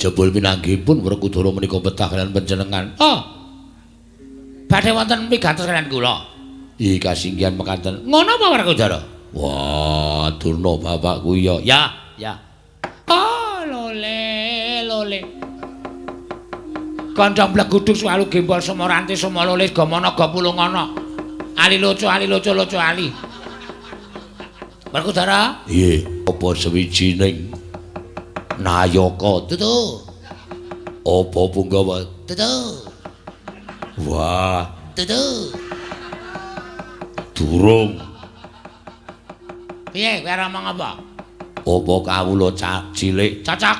Jebul pinanggihipun Werkudara menika betah kaliyan panjenengan. Oh. Badhe wonten pigatos kaliyan kula. Ih, kasinggihan mekaten. Ngono apa Werkudara? Wah, Durna bapakku iya. Ya, ya. Oh, lole, lole. Kanca bleguduk suwalu gembol sumorante sumololis gamana ga pulungana. Ali loco, ali loco, loco ali. Werkudara? Nggih. Apa sewijining nayaka? Tutu. Apa punggawa? Tutu. Wah, tutu. Durung. Piye kowe arep ngomong apa? Apa kawula cilik? Cocok.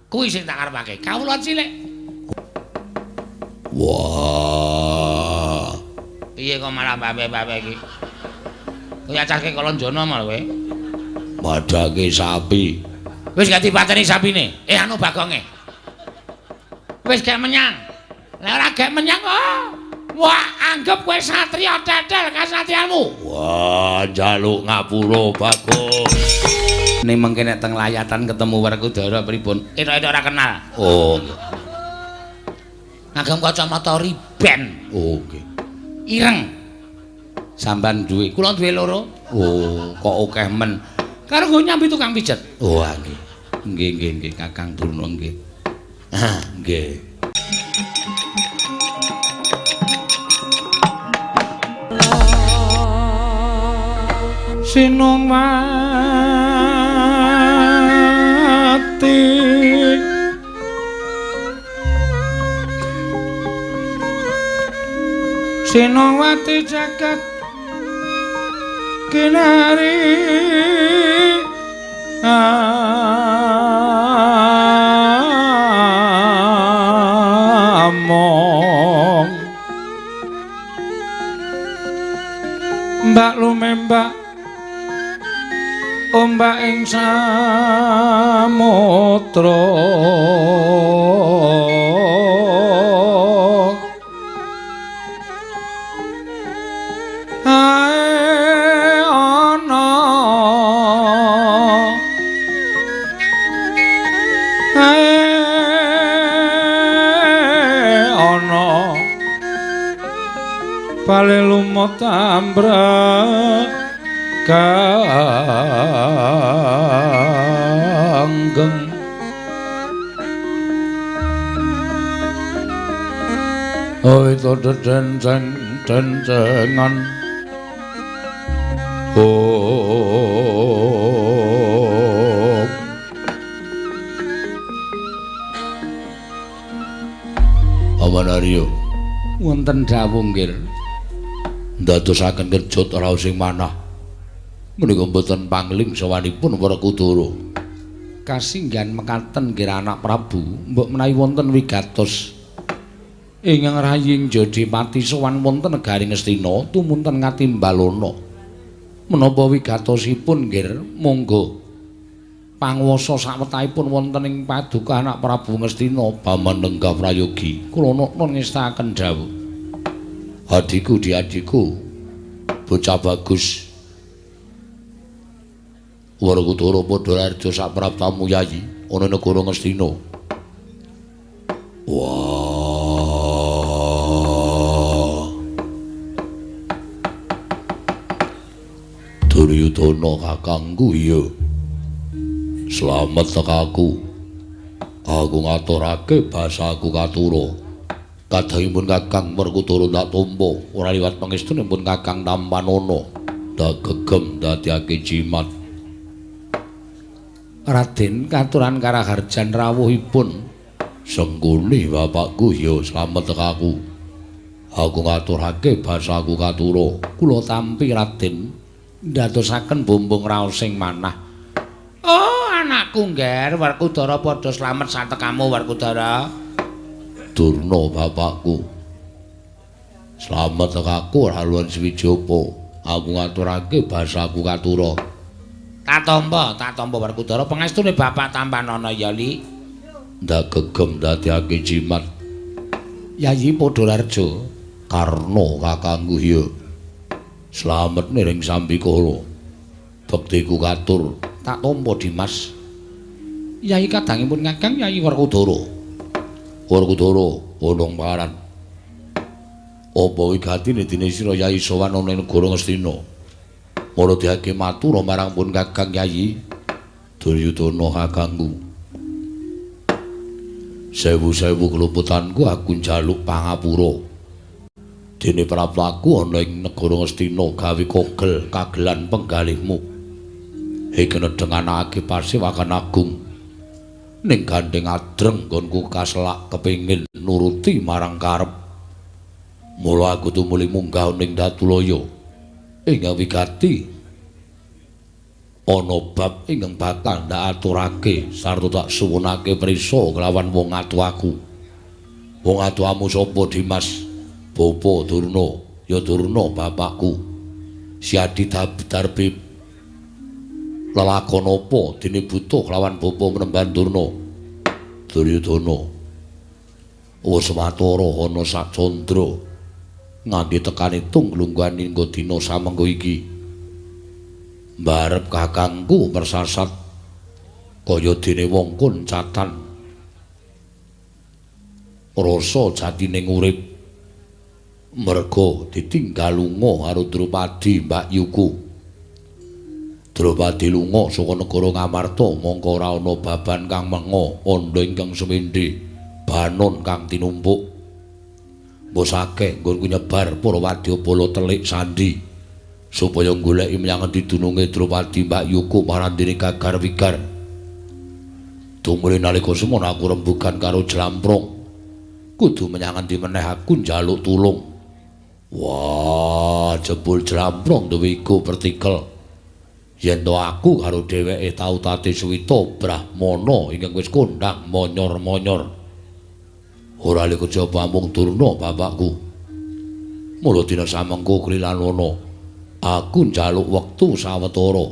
Kuwi sing tak karepake. Kawula cilik. Wah. Piye kok malah babe-babe iki? Kowe acahke Kalanjana malah kowe. Madhange sapi. Wis gak dipateni sapine. Eh anu bagonge. Wis gak menyang. Lah ora gak menyang kok. Wah, anggap kowe satriya tetel kasatriyanmu. Wah, njaluk ngapura Bagong. Ning mengke nek teng layatan ketemu Werkudara pripun? Etok-etok ora kenal. Oh. Ngagem kacamata riben. Oh, nggih. Ireng. Samban duwe. Kula duwe loro. Oh, kok akeh men. Karo nggo nyambi tukang pijet. Oh, nggih. Nggih, nggih, nggih, Kakang Durna nggih. Ah, nggih. Sinongwati Sinongwati jagat kinari among mbak lumembak ombak ing samudra ae ana ae ana bale lumut ambrek kanggeng. Oh itu dedenceng dencengan. Oh Paman Arya, wonten dawuh nggih. Ndadosaken kejut raos sing manah. Menika mboten pangling sawanipun Werkudara. Kasinggihan mekaten nggih anak Prabu, mbok menawi wonten wigatos ingkang raying Jodipati sowan wonten negari Ngastina tumunten ngatimbalana. Menapa wigatosipun nggih monggo panguwasa sawetahipun wonten ing paduka anak Prabu Ngastina Paman Lenggah Prayogi. Kula nukun ngestakaken dawuh. Adhiku diadhiku bocah bagus. Werkudara padha raja sapraptamu yayi ana negara Ngastina. Wah. Duryudana kakangku iya. Slamet tekaku. Aku ngaturake basaku katura. Kadhangipun Kakang Werkudara tak tampa, ora liwat pangestunipun Kakang Tampanana. Tak gegem dadiake jimat. Raden katuran karaharjan rawuhipun Sengkuni bapakku ya slamet tekaku. Aku ngaturake basaku katura. Kula tampi Raden ndadosaken bumbung raos sing manah. Oh anakku ngger Werkudara padha slamet satekamu Werkudara. Durna bapakku. Slamet tekaku haluan swijapa. Aku ngaturake basaku katura. Tak tampa Werkudara pangestune bapak tampanana ya Li. Ndak gegem dadiake jimat. Yayi Padhararja Karna kakangku ya. Slamet niring sambikala. Bektiku katur. Tak tampa Dimas. Yai kadangipun Kakang Yai Werkudara. Werkudara wonong paran. Apa wigatine dene sira Yai sowan ana ing negara Ngastina? Mara dihake matur marang pun Kakang Yai Duryudana kakangku. Sewu-sewu keluputanku aku njaluk pangapura. Dene praplaku ana ing negara Ngastina gawe kogel kagelan penggalihmu. Iki nedheng anake Pasewakan Agung. Ning gandeng adreng nggonku kaselak kepengin nuruti marang karep. Mula aku tumuli munggah ning Datulaya. Ingkang wigati ana bab ingkang bakal ndak aturake sarta tak suwunake prisa kelawan wong atuaku. Wong atuamu sapa Dimas? Bapa Durna, ya Durna bapakku. Siadi Darbi lelakon apa dene buta kelawan bapa menemban Durna? Duryudana. Wis watara ana sak candra nganti tekan itung glungguhan hingga dina samengko iki. Mbarep kakangku mersasat kaya dene wong koncatan. Rasa jatine urip merga ditinggal lunga karo Drupadi mbakyuku. Drupadi lunga saka negara Ngamarta mongko ora ana baban kang menga andha ingkang semendhe banon kang tinumpuk. Wis akeh nggonku nyebar para wadyabala telik sandi supaya goleki menyang endi dununge Drupadi mbakyuku marandene gagar wigar. Tumuli nalika semono aku rembugan karo Jlamprong. Kudu menyang endi meneh aku njaluk tulung. Wah, jebul Jlamprong duwe iku pertikel. Yen to aku karo dheweke tau tate suwita brahmana ingkang wis kondhang monyor-monyor. Ora lek kejaba amung Durna bapakku. Mula dina samengko klilanana aku njaluk wektu sawetara.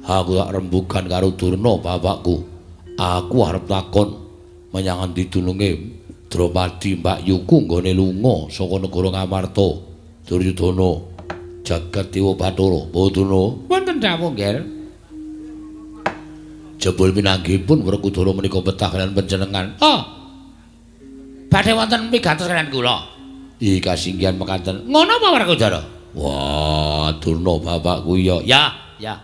Aku tak rembugan karo Durna bapakku. Aku arep takon menyang endi dununge Drupadi mbakyuku nggone lunga saka negara Ngamarta. Duryudana jagat dewa Bathara. Durna wonten dawuh nggih. Jebul pinanggihipun Werkudara menika betah kaliyan panjenengan. Oh. Badhe wonten pigatos kaliyan kula. Ih kasinggihan mekaten. Ngono apa Werkudara? Wah, Durna bapakku iya. Ya, ya.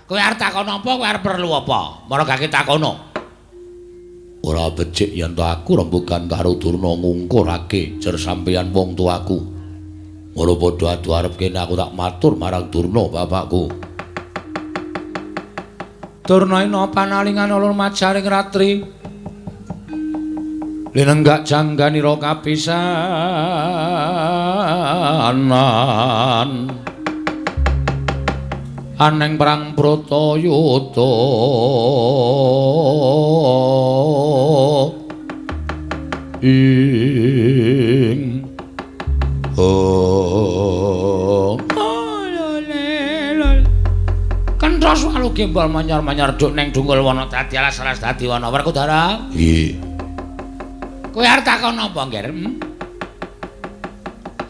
Kowe arep takon apa, kowe arep perlu apa? Mara gake takono. Ora becik yen to aku rembugan karo Durna ngungkurake jer sampeyan wong tuaku. Ora padha adu arep kene aku tak matur marang Durna bapakku. Durna ina panalingan alur majaring ratri. Linenggak jangganira kapisanan aneng perang Bratayuda ing oh kenthos walu gembol manyor-manyor duk neng dungul wana dadi alas-alas dadi wana. Werkudara nggih. Kowe arep takon apa, Ngger?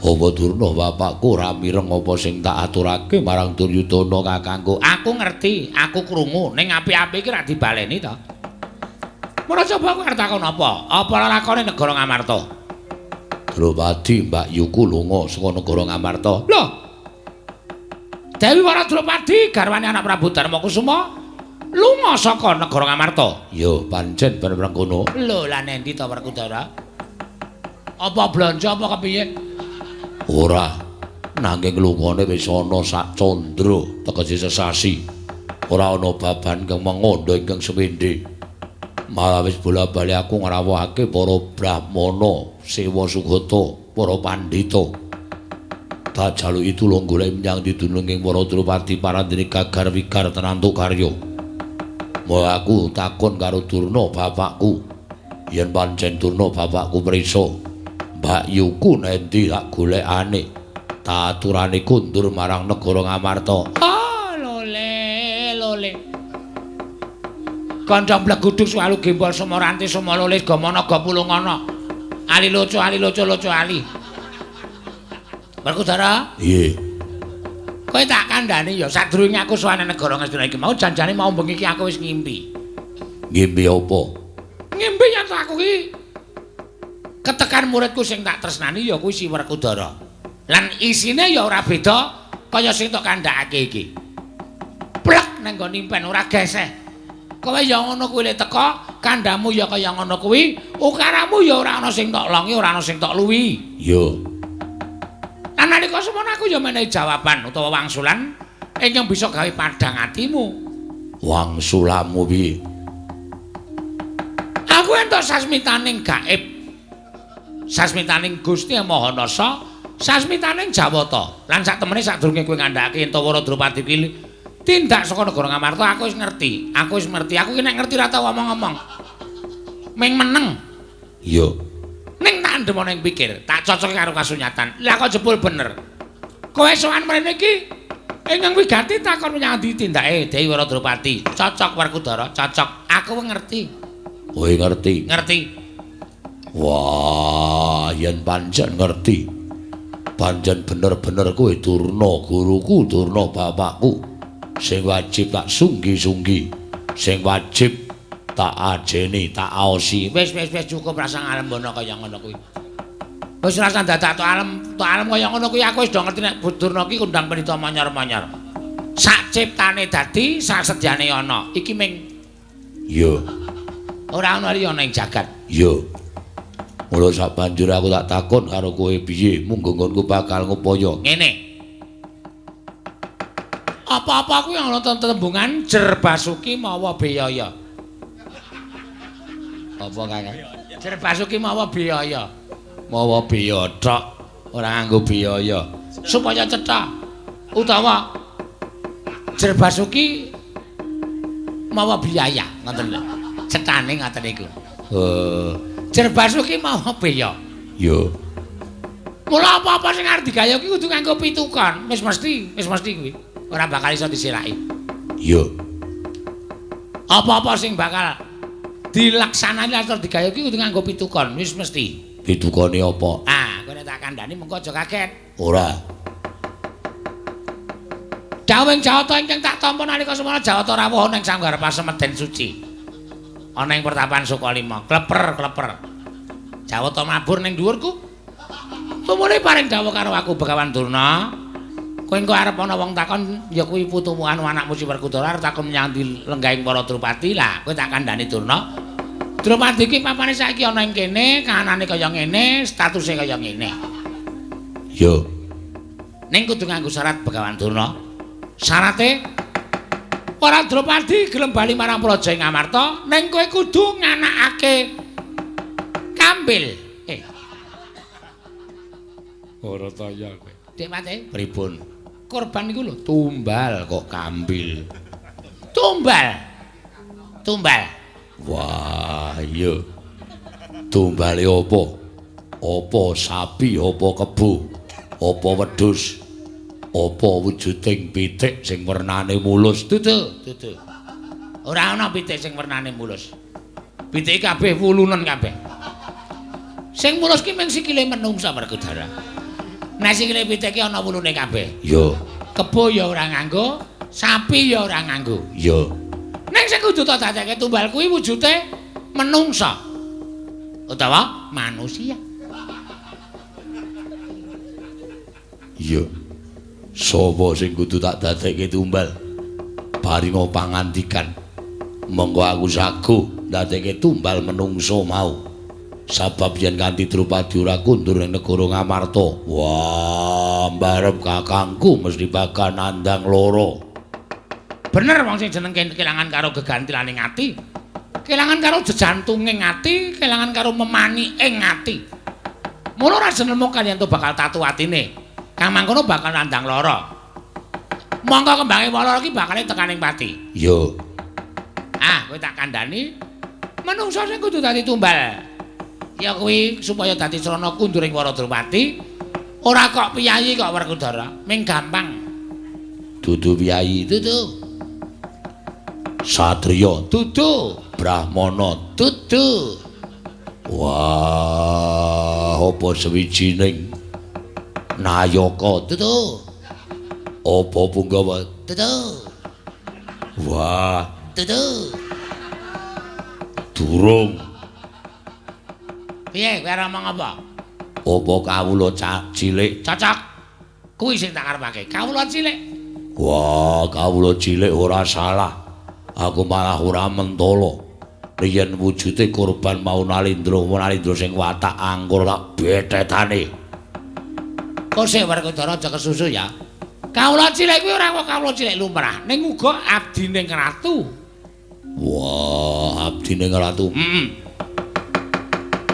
Apa Durna bapakku ora mireng apa sing tak aturake marang Duryudana kakangku? Aku ngerti, aku krungu, ning apik-apik iki ra dibaleni to. Mula coba kowe arep takon apa? Apa lelakone negara Ngamarta? Drupadi mbakyuku lunga saka negara Ngamarta. Lho. Dewi Wara Drupadi garwane anak Prabu Darmakusuma lunga saka negara Ngamarta. Ya, pancen bener kono. Lho, lah nendi to Werkudara? Apa blonjo apa kepiye? Ora. Nanging lungane wis ana sak candra, tegese sesasi. Ora ana baban kang mengandha ingkang semendhe. Malah wis bola-bali aku ngrawuhake para brahmana, sewa sugata, para pandhita. Tak jaluki tulung golek menyang didununging para Drupadi parandene gagar wigar tenantu karya. Mula aku takon karo Durna bapakku. Yen pancen Durna bapakku prisa, mbakyuku nendi tak golekane. Tak aturane kundur marang negara Ngamarta. Ah, lole, lole. Kanca bleguduk suwalu gembol sumoranti sumololis gamana gapulungana. Ali loco ali loco loco ali. Werkudara? Nggih. Kowe tak kandhani ya sadurunge aku sowan negara Ngastina iki mau janjane mau bengi iki aku wis ngimpi. Ngimpi apa? Ngimpi yen aku ki ketekan muridku sing tak tresnani ya kuwi si Werkudara. Lan isine ya ora beda kaya sing tok kandhakake iki. Plek nang nggon impen ora geseh. Kowe ya ngono kuwi le teka, kandhamu ya kaya ngono kuwi, ukaramu ya ora ana sing tok longi, ora ana sing tok luwi. Iya. Lan nalika semono aku ya menehi jawaban utawa wangsulan ingkang bisa gawe padhang atimu. Wangsulanmu piye? Aku entuk sasmitaning gaib. Sasmitaning Gusti Maha Nasa, sasmitaning Jawata. Lan sak temene sadurunge kowe ngandhakake yen Wara Drupadi kuwi tindak saka negara Ngamarta, aku wis ngerti. Aku wis ngerti. Aku ki nek ngerti ora tau omong-omong. Ming meneng. Iya. Ning tak andhem ana ing pikir, tak cocoke karo kasunyatan. Lah kok jebul bener. Kowe sowan mrene iki ingkang wigati takon menyang ndi tindake Dewi Wara Drupadi. Cocok Werkudara, cocok. Aku ngerti. Kowe ngerti? Ngerti. Wah, yen pancen ngerti. Pancen bener-bener kowe Durna guruku, Durna bapakku. Sing wajib tak sunggi-sunggi, sing wajib tak ajeni, tak aosi. Wis wis wis cukup rasa ngalembono kaya ngono kuwi. Wis rasa dadak tok alem kaya ngono kuwi aku wis do ngerti nek Durna ki kondang pendhita manyor-manyor. Sak ciptane dadi, sak sedyane ana. Iki ming iya. Ora ana liya ning jagat. Iya. Mula sabanjur aku tak takon karo kowe piye munggo nggonku bakal ngupaya. Ngene. Apa-apa kuwi ana tembungan Jer Basuki mawa biyaya. Apa Kakang? Jer Basuki mawa biyaya. Mawa biya tok, ora nganggo biyaya. Supaya cetha. Utawa Jer Basuki mawa biaya, ngoten lho. Cethane ngoten niku. Jer Basuki mawa biya. Iya. Mula apa-apa sing arep digawe iki kudu nganggo pitukon. Wis mesti kuwi. Ora bakal iso disilaki. Iya. Apa-apa sing bakal dilaksanani lan digawe iki kudu nganggo pitukon, wis mesti. Pitukone apa? Ah, kowe nek tak kandhani mengko aja kaget. Ora. Dawuhing Jawata ingkang tak tampa nalika semana Jawata rawuh ana ing sanggar pasemeden suci. Ana ing pertapan Sukalima, kleper-kleper. Jawata mabur ning dhuwurku. Tumune paring dawuh karo aku Begawan Durna. Kowe engko arep ana wong takon ya kuwi putumu anu anakmu si Werkudara arep takon menyang ndi lenggahing para Drupadi. Lah kowe tak kandhani Durna. Drupadi iki papane saiki ana ing kene, kahanane kaya ngene, statuse kaya ngene. Iya. Ning kudu nganggo syarat Begawan Durna. Syarate para Drupadi gelem bali marang Praja ing Ngamarta, ning kowe kudu nganakake kambil. Ora taya kowe. Dik Mate, pripun? Korban iku lho tumbal kok kambil. Tumbal. Tumbal. Wah, iya. Tumbale apa? Apa sapi, apa kebo, apa wedhus, apa wujuding pitik sing wernane mulus? Dudu, dudu. Ora ana pitik sing wernane mulus. Pitike kabeh wulunen kabeh. Sing mulus ki mung sikile menungsa Werkudara. Nek sikile pitik ki ana wulune kabeh. Iya. Kebo ya ora nganggo, sapi ya ora nganggo. Iya. Ning sing kudu tak dadekke tumbal kuwi wujude menungsa utawa manusia. Iya. Sapa sing kudu tak dadekke tumbal? Paringa pangandikan. Monggo aku saguh ndadekke tumbal menungsa mau. Sabab yen kanthi Drupadi ora kundur ning negara Ngamarta. Wah, mbarep kakangku mesti bakal nandang loro. Bener wong sing jeneng kelangan karo gegantilaning ati. Kelangan karo jejantunging ati, kelangan karo memaniking ati. Mula ora jenemu kaliyan to bakal tatu atine. Kang mangkono bakal nandang lara. Mongko kembange lara iki bakale tekaning pati. Iya. Ah, kowe tak kandhani menungsa sing kudu dadi tumbal. Ya kuwi supaya dadi srana kunduring para Drupadi. Ora kok piyayi kok Werkudara, ming gampang. Dudu piyayi, dudu. Satriya, dudu. Brahmana, dudu. Wah, apa sewijining nayaka, dudu. Apa punggawa, dudu. Wah, dudu. Durung. Piye kowe arep ngomong apa? Apa kawula cilik? Cocok. Kuwi sing tak karepake. Kawula cilik. Wah, kawula cilik ora salah. Aku malah ora mentala. Yen wujude korban mau Nalindra, Nalindra sing watak angkur tak bethetane. Kok sik Werkudara aja kesusu ya. Kawula cilik kuwi ora kawula cilik lumrah, ning uga abdine ratu. Wah, abdine ratu. Heeh.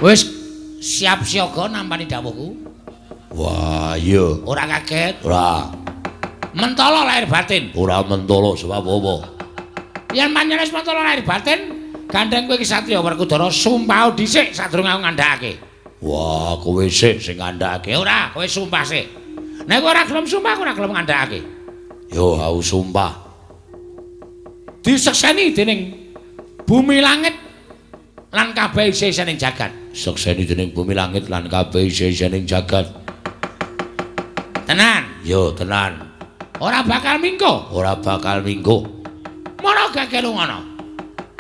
Wis siap siaga nampani dawuhku. Wah, iya. Ora kaget. Ora. Mentala lahir batin. Ora mentala sebab apa? Yen panjenengan wis mentala lahir batin, gandeng kowe iki satriya Werkudara sumpah dhisik sadurunge aku ngandhakake. Wah, kowe sik sing ngandhakake. Ora, kowe sumpah sik. Nek kowe ora gelem sumpah, aku ora gelem ngandhakake. Yo, aku sumpah. Disekseni dening bumi langit lan kabeh isih-isining jagat. Sekseni dening bumi langit lan kabeh isih-isining jagat. Tenan. Yo, tenan. Ora bakal mingko. Ora bakal mingko. Mara gage lungono.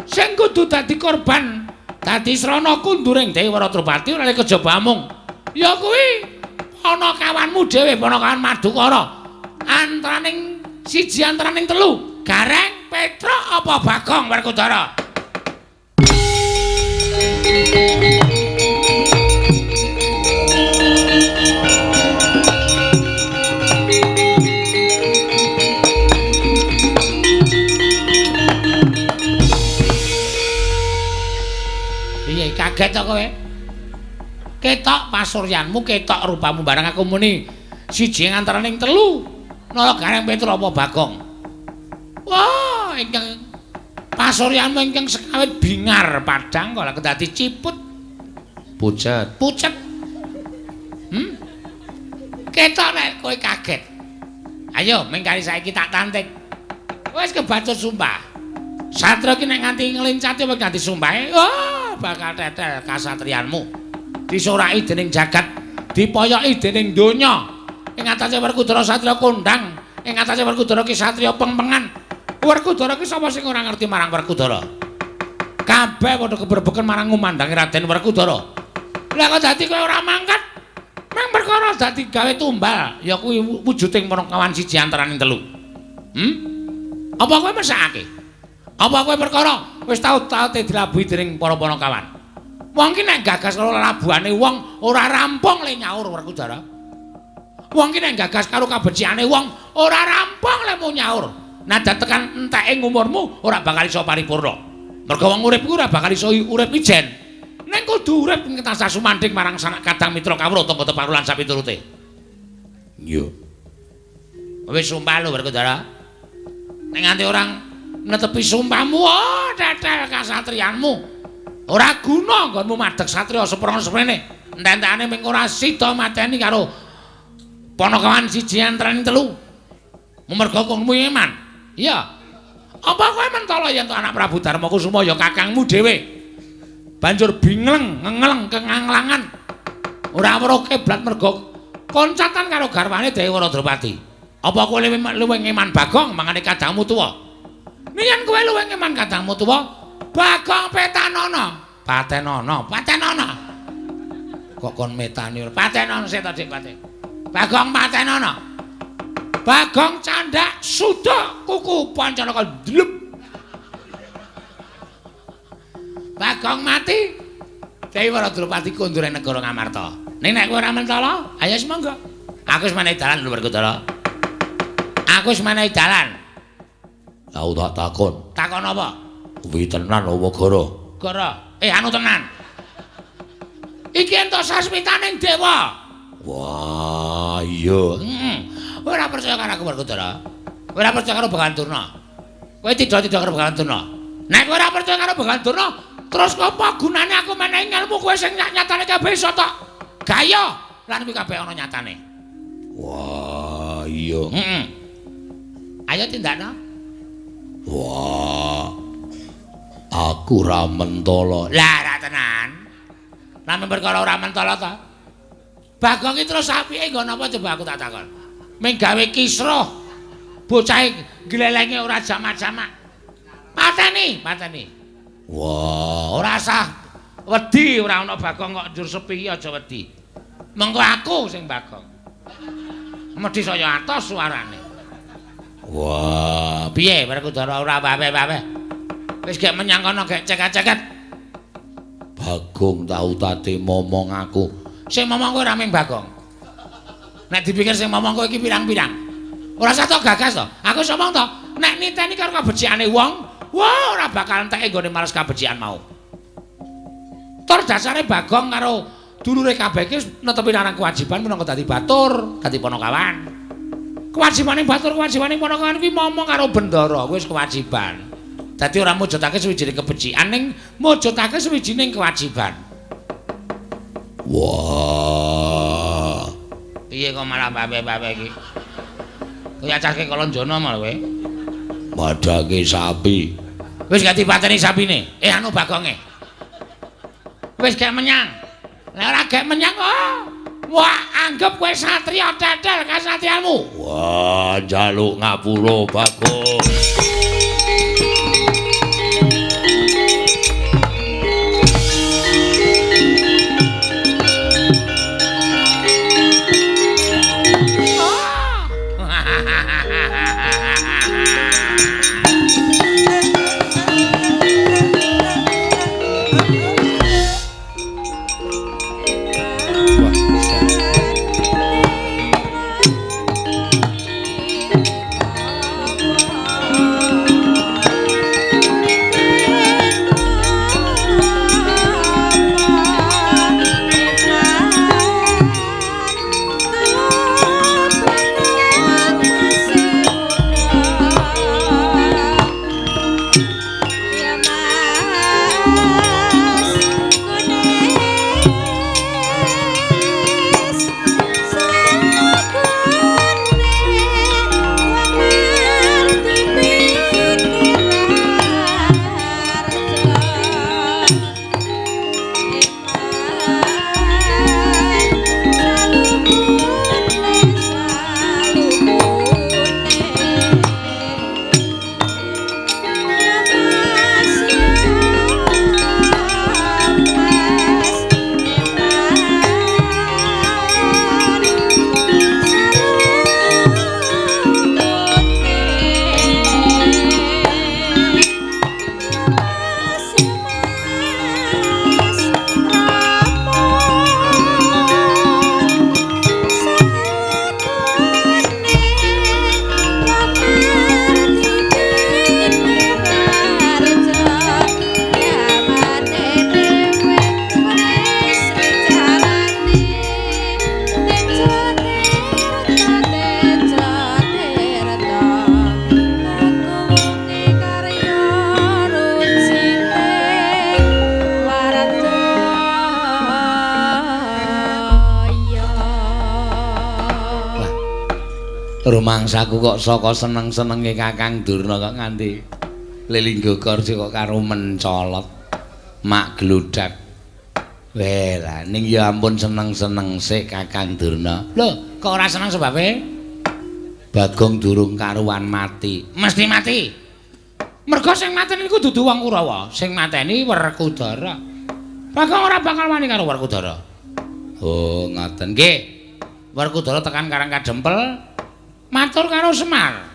Sing kudu dadi korban, dadi srana kunduring Dewi Waradrapati ora kejaba amung. Ya kuwi ana kawanmu dhewe, panakawan Madukara. Antaraning siji antaraning telu, Gareng, Petruk apa Bagong Werkudara? Piye kaget to kowe? Ketok pasuryanmu, ketok rupamu bareng aku muni siji antaraning telu. Nala Gareng, Petruk apa Bagong? Wah, ingkang pasuryanmu ingkang sekawit bingar padhang kok lak dadi ciput. Pucet. Pucet. Ketok nek kowe kaget. Ayo mengkari saiki tak tantik. Wis kebacut sumpah. Satria ki nek nganti nglencati wis nganti sumpahe, wah bakal tetel kasatriyanmu. Disoraki dening jagat, dipoyoki dening donya. Ing atase Werkudara satriya kondang, ing atase Werkudara ki satriya pengpengan. Werkudara ki sapa sing ora ngerti marang Werkudara? Kabeh padha keberbeken marang ngumandangi Raden Werkudara. Lah kok dadi kowe ora mangkat? Meng perkara dadi gawe tumbal, ya kuwi wujuding panakawan siji antaraning telu. Apa kowe mesakake? Apa kowe perkara wis tau-tau dilabuhi dening para panakawan? Wong ki nek gagas karo labuhane wong ora rampung le nyaur Werkudara. Wong ki nek gagas karo kabecikane wong ora rampung le mu nyaur. Nadan tekan enteke umurmu ora bakal iso paripurna. Mergo wong urip iku ora bakal iso urip ijen. Ning kudu urip tansah sumandhing marang sanak kadang mitra kawruh tangga teparo lan sapiturute. Iya. Wis sumpah lho Werkudara. Nek nganti orang netepi sumpahmu, oh tetel kasatriyanmu. Ora guna nggonmu madheg satriya seprana seprene. Entek-entekane ming ora sida mateni karo panakawan siji antaraning telu. Mergo kowe iman. Iya. Apa kowe mentala yen to anak Prabu Darma Kusuma ya kakangmu dhewe? Banjur bingleng, ngengleng, kenganglangan. Ora weruh kiblat mergo koncatan karo garwane Dewi Waradrapati. Apa kowe luwih ngeman Bagong mangane kadangmu tuwa? Yen kowe luwih ngeman kadangmu tuwa, Bagong petanono. Patenono, patenono. Kok kon metani ora? Patenono sik to, Dik, paten. Bagong patenono. Bagong candak suda kuku Pancanaka dlep. Bagong mati. Dewi Waradrapati kondur ing negara Ngamarta. Ning nek kowe ora mentala, ayo wis monggo. Aku wis menehi dalan lho Werkudara. Aku wis menehi dalan. Aku tak takon. Takon apa? Kuwi tenan apa gara? Gara. Anu tenan. Iki entuk sasmitaning dewa. Wah, iya. Ora percaya karo aku Werkudara. Ora percaya karo Begawan Durna. Kowe tidak-tidak karo Begawan Durna. Nek kowe ora percaya karo Begawan Durna, terus apa gunane aku menehi ngelmu kowe sing nyatane kabeh iso tok gaya lan kuwi kabeh ana nyatane. Wah, iya. Ayo tindakno. Wah. Aku ora mentala. Lah ora tenan. Lah perkara ora mentala ta. Bagong iki terus apike nggon apa coba aku tak takon. Ming gawe kisruh. Bocahe glelenge ora jamak-jamak. Pateni, pateni. Wah, ora sah wedi ora ana Bagong kok njur sepi aja wedi. Mengko aku sing Bagong. Medhi saya atos suarane. Wah, piye Werkudara ora wae-wae. Wis gek menyang kono gek ceket-ceket. Bagong tau tate momong aku. Sing momong kowe ora mung Bagong. Nek dipikir sing momong kowe iki pirang-pirang. Ora usah tok gagas to. Aku wis omong to, nek niteni karo kabecikane wong, wah ora bakal enteke nggone males kabecikan mau. Tur dasare Bagong karo dulure kabeh iki netepi marang kewajiban minangka dadi batur, dadi panakawan. Kewajibane batur, kewajibane panakawan kuwi momong karo bendara, kuwi wis kewajiban. Dadi ora mujudake suwijining kebecikan ning mujudake suwijining kewajiban. Wah. Piye kok malah babe-babe iki? Kaya cah Kalanjana malah kowe. Madhake sapi. Wis gak dipateni sapine. Anu Bagonge. Wis gak menyang. Nek ora gak menyang kok. Wah, anggap kowe satriya tetel kasatriyanmu. Wah, njaluk ngapura Bagong. Rumangsaku kok saka seneng-senenge Kakang Durna kok nganti lelinggo kursi kok karo mencolot mak gludak. Weh lah ning ya ampun seneng-seneng sik Kakang Durna. Lho, kok ora seneng sebabe? Bagong durung karuan mati. Mesti mati. Mergo sing mateni niku dudu wong Kurawa, sing mateni Werkudara. Bagong ora bakal wani karo Werkudara. Oh, ngoten nggih. Werkudara tekan Karang Kadempel matur karo Semar.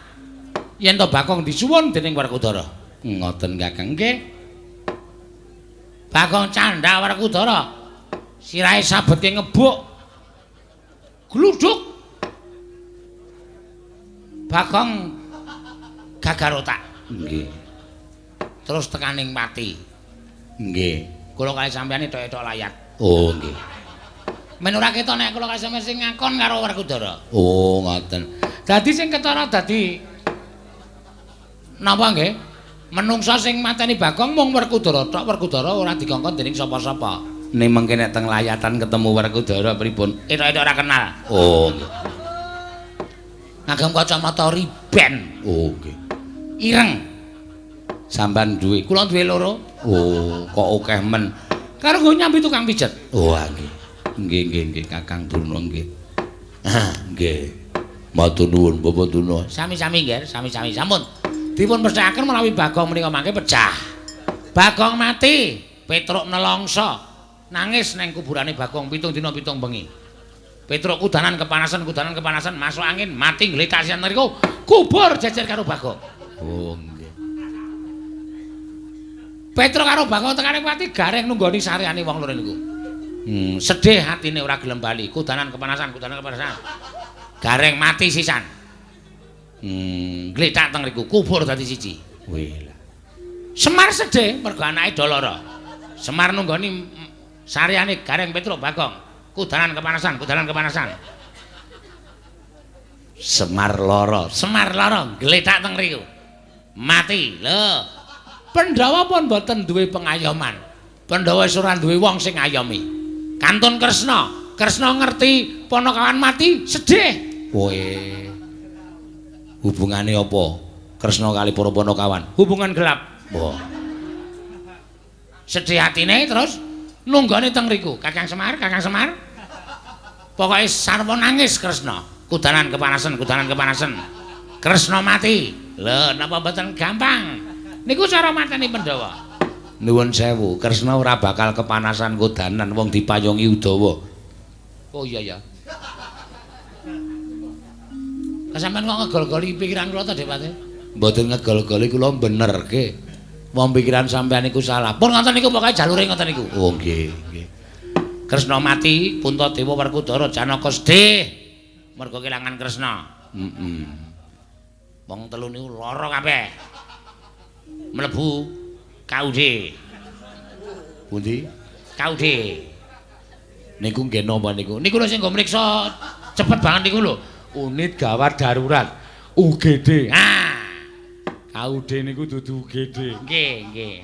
Yen to Bagong disuwun dening Werkudara. Ngoten Kakang nggih. Bagong candha Werkudara. Sirahe sabetke ngebuk. Gluduk. Bagong gagar otak. Nggih. Terus tekaning pati. Nggih. Kula kali sampeyan etok-etok layat. Oh, nggih. Men ora ketok nek kula kali sampeyan sing ngakon karo Werkudara. Oh, ngoten. Dadi sing ketara dadi napa nggih? Menungsa sing mateni Bagong mung Werkudara tok. Werkudara ora dikongkon dening sapa-sapa. Ning mengke nek teng layatan ketemu Werkudara pripun? Etok-etok ora kenal. Oh, nggih. Ngagem kacamata riben. Oh, nggih. Ireng. Sampean duwe. Kula duwe loro. Oh, kok akeh men. Karo nggo nyambi tukang pijet. Oh, nggih. Nggih, nggih, nggih, Kakang Durna nggih. Nggih. Matur nuwun Bapak Durna. Sami-sami nggih, sami-sami. Sampun. Dipun pesthekaken menawi Bagong menika mangke pecah. Bagong mati, Petruk nelongso. Nangis neng kuburane Bagong 7 dina 7 bengi. Petruk kudanan kepanasan, kudanan kepanasan, masuk angin, mati ngletak sian mriku, kubur jejer karo Bagong. Oh nggih. Petruk karo Bagong tekane mati gareng nunggoni sareane wong loro niku. Sedih hatine ora gelem bali, kudanan kepanasan, kudanan kepanasan. Gareng mati sisan. Gletak teng riku, kubur dadi siji. Wih lah. Semar sedih mergo anake do lara. Semar nunggoni sareane Gareng Petruk Bagong. Kudanan kepanasan, kudanan kepanasan. Semar lara, Semar lara gletak teng riku. Mati. Lho. Pandhawa pun mboten duwe pengayoman. Pandhawa wis ora duwe wong sing ngayomi. Kantun Kresna, Kresna ngerti Panakawan mati, sedih. Kowe hubungane apa? Kresna kali para Panakawan. Hubungan gelap. Wah. Sedih atine terus nunggone teng riku. Kakang Semar, Kakang Semar. Pokoke sarwa nangis Kresna. Kudanan kepanasan, kudanan kepanasan. Kresna mati. Lho, napa mboten gampang? Niku cara mateni Pandhawa. Nuwun sewu, Kresna ora bakal kepanasan kudanan wong dipayungi Udawa. Oh iya ya. Sampeyan kok ngegol-goli pikiran kula to, Depate? Mboten ngegol-goli kula benerke. Wong pikiran sampeyan niku salah. Pun ngoten niku pokoke jalure ngoten niku. Oh nggih, nggih. Kresna mati, Puntadewa Werkudara Janaka sedih mergo kelangan Kresna. Heeh. Wong telu niku lara kabeh. Mlebu KUD. Pundi? KUD. Niku nggih napa niku? Niku lho sing nggo mriksa cepet banget niku lho. Unit Gawat Darurat UGD. Ah, KUD niku dudu UGD. Nggih, nggih.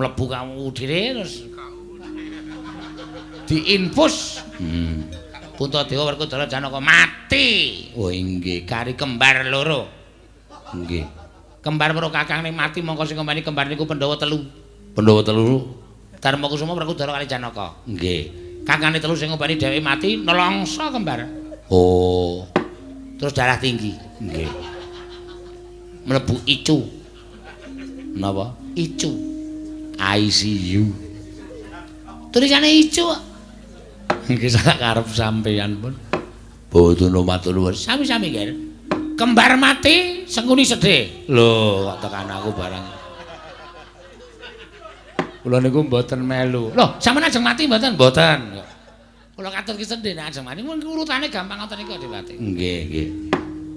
Mlebu KUD terus diinfus. Puntadewa Werkudara Janaka mati. Oh inggih, kari kembar loro. Nggih. Kembar loro kakangne mati mongko sing ngomeni kembar niku Pandhawa telu. Pandhawa telu Darma Kusuma Werkudara kali Janaka. Nggih. Kakane telu sing ngopeni dheweke mati nelongso kembar. Oh. Terus darah tinggi. Nggih. Mlebu ICU. Napa? ICU. ICU. Tulisane ICU. Nggih sak karep sampeyan pun. Boten matur nuwun. Sami-sami, Ger. Kembar mati, Sengkuni sedih. Lho, kok tekan aku barang. Kula niku mboten melu. Lho, sampeyan ajeng mati mboten? Mboten. Kula katur ki sedih nek ajeng mati. Mun urutane gampang ngoten niku Dewate. Nggih, nggih.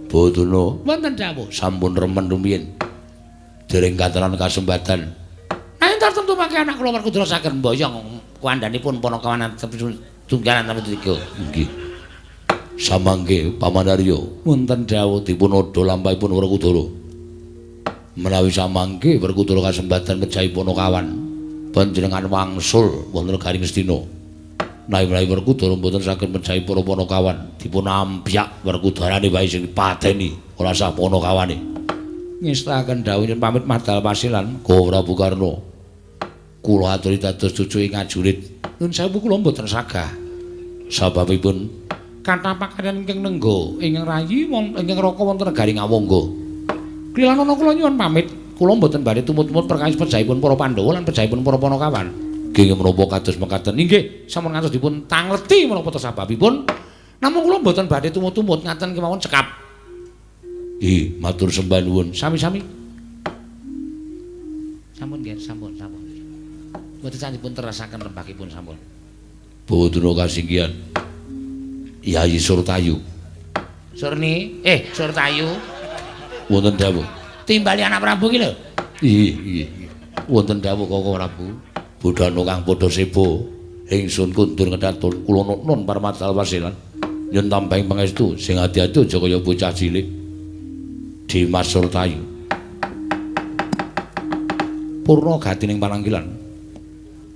Boten wonten dawuh. Sampun remen rumiyin. Dereng kateran kasembatan. Nah, tertentu mangke anak kula Werkudara saged mboyong kuandhanipun Panakawan tunggalan tamtu tiga. Nggih. Samangke Paman Arya wonten dawuh dipun odha lampahipun Werkudara. Menawi samangke Werkudara kasembatan mejahi Panakawan, panjenengan wangsul wonten negari Ngastina. Menawi Werkudara mboten saged mejahi para Panakawan, dipun ampyak Werkudarane wae sing dipateni, ora sah Panakawane. Ngestaken dawuh yen pamit madal pasilan Go Prabu Karna. Kula aturi dados cucu ing ajurit. Nun sewu kula mboten sagah. Sababipun kathah pakaryan ingkang nengga ingkang rayi ingkang raka wonten negari Ngawangga. Klilanana kula nyuwun pamit, kula mboten badhe tumut-tumut perkawis pejahipun para Pandhawa lan pejahipun para Panakawan. Nggih menapa kados mekaten? Inggih, sampun ngantos dipun tangleti menapa ta sababipun. Namung kula mboten badhe tumut-tumut ngaten kemawon cekap. Ih, matur sembah nuwun. Sami-sami. Sampun nggih, sampun, sampun. Mboten dipun terasaken rembagipun sampun. Boten kasinggihan. Yayi Surtayu. Surni, Surtayu. Wonten dawuh. Timbali anak Prabu iki lho. Iya, iya. Wonten dawuh Koko Prabu. Bodhana kang padha seba, ingsun kundur ngedatun kula nun parmadal wasilan. Nyun tambahing pangestu sing ati-ati aja kaya bocah cilik. Dimas Surtayu. Purna gatining pananggilan.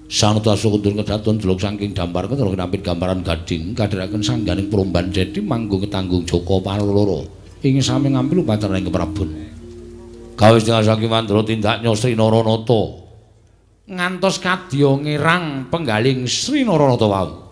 Sanuta kundur kedatun jeluk saking dampar ketara kinampit gambaran gading kadhiraken sangganing promban jedi manggung ketanggung Joko Parloro ing sami ngambil upacara ing Prabon. Gawe setengah saking mandra tindak Sri Naranata ngantos kadya ngirang penggaling Sri Naranata wau.